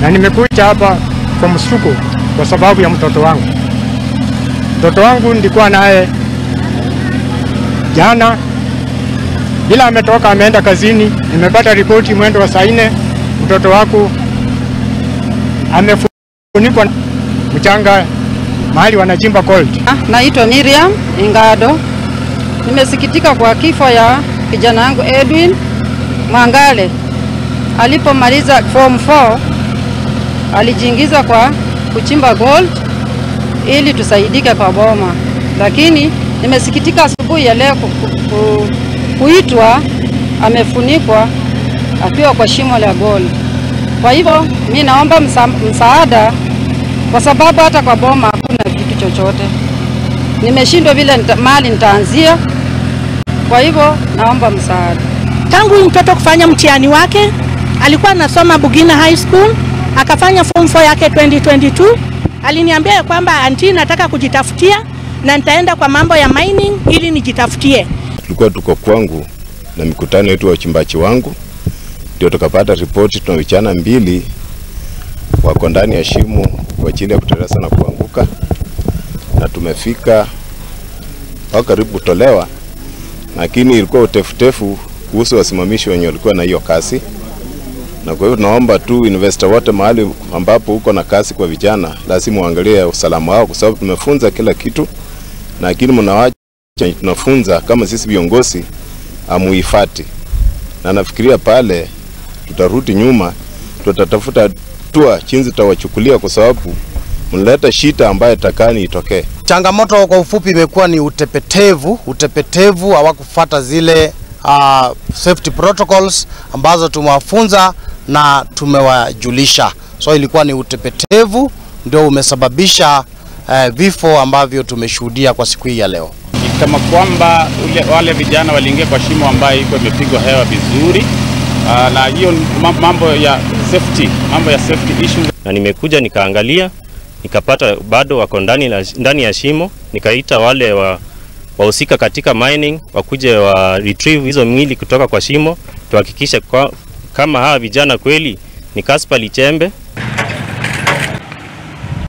Na nimekuja hapa kwa mshtuko kwa sababu ya mtoto wangu. Mtoto wangu nilikuwa naye jana, bila ametoka ameenda kazini. Nimepata ripoti mwendo wa saa 4 mtoto wako amefunikwa mchanga mahali wanachimba gold. Naitwa Miriam Ingado. Nimesikitika kwa kifo ya kijana wangu Edwin Mwangale. Alipomaliza form 4 alijiingiza kwa kuchimba gold ili tusaidike kwa boma. Lakini nimesikitika asubuhi ya leo kuitwa amefunikwa akiwa kwa shimo la gold. Kwa hivyo mimi naomba msaada kwa sababu hata kwa boma hakuna kitu chochote. Nimeshindwa vile mali nitaanzia. Kwa hivyo naomba msaada. Tangu mtoto kufanya mtihani wake, alikuwa anasoma Bugina High School, akafanya form 4 yake 2022. Aliniambia kwamba anti, nataka kujitafutia na nitaenda kwa mambo ya mining ili nijitafutie. Tulikuwa tuko kwangu na mikutano yetu ya uchimbaji wangu, ndio tukapata ripoti tuna vijana 2 wako ndani ya shimo kwa ajili ya kuteleza na kuanguka, na tumefika karibu kutolewa, lakini ilikuwa utefutefu kuhusu wasimamishi wenye walikuwa na hiyo kasi. Na kwa hiyo tunaomba tu investor wote mahali ambapo uko na kasi kwa vijana lazima uangalie usalama wao, kwa sababu tumefunza kila kitu, lakini mnawacha tunafunza kama sisi viongozi amuifati. Na nafikiria pale tutarudi nyuma, tutatafuta hatua jinsi tutawachukulia, kwa sababu mnaleta shida ambayo takani itokee. Changamoto kwa ufupi imekuwa ni utepetevu. Utepetevu, hawakufuata zile safety protocols ambazo tumewafunza na tumewajulisha. So ilikuwa ni utepetevu ndio umesababisha vifo ambavyo tumeshuhudia kwa siku hii ya leo. Ni kama kwamba wale vijana waliingia kwa shimo ambayo iko imepigwa hewa vizuri, na hiyo mambo ya safety, mambo ya safety issues. Na nimekuja nikaangalia, nikapata bado wako ndani ya shimo. Nikaita wale wahusika katika mining wakuje wa retrieve hizo mwili kutoka kwa shimo, tuhakikishe kama hawa vijana kweli ni Kaspa Lichembe